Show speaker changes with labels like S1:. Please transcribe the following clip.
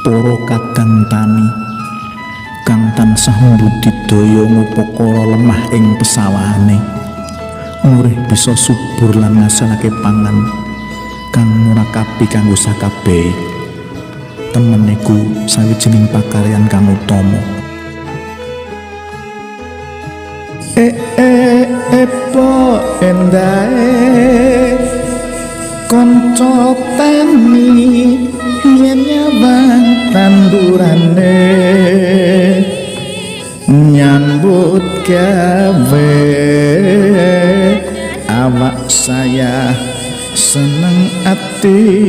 S1: Para kadang tani kang tansah mbudidaya ngupakara lemah ing pesawahane murih bisa subur lan ngasilake pangan kang murakabi kanggo sakabehe. Temen iku sawijining pakaryan kang utama. E e epo endahe kanca tani yen nyawang tandurane nyambut gawe, awak saya seneng ati.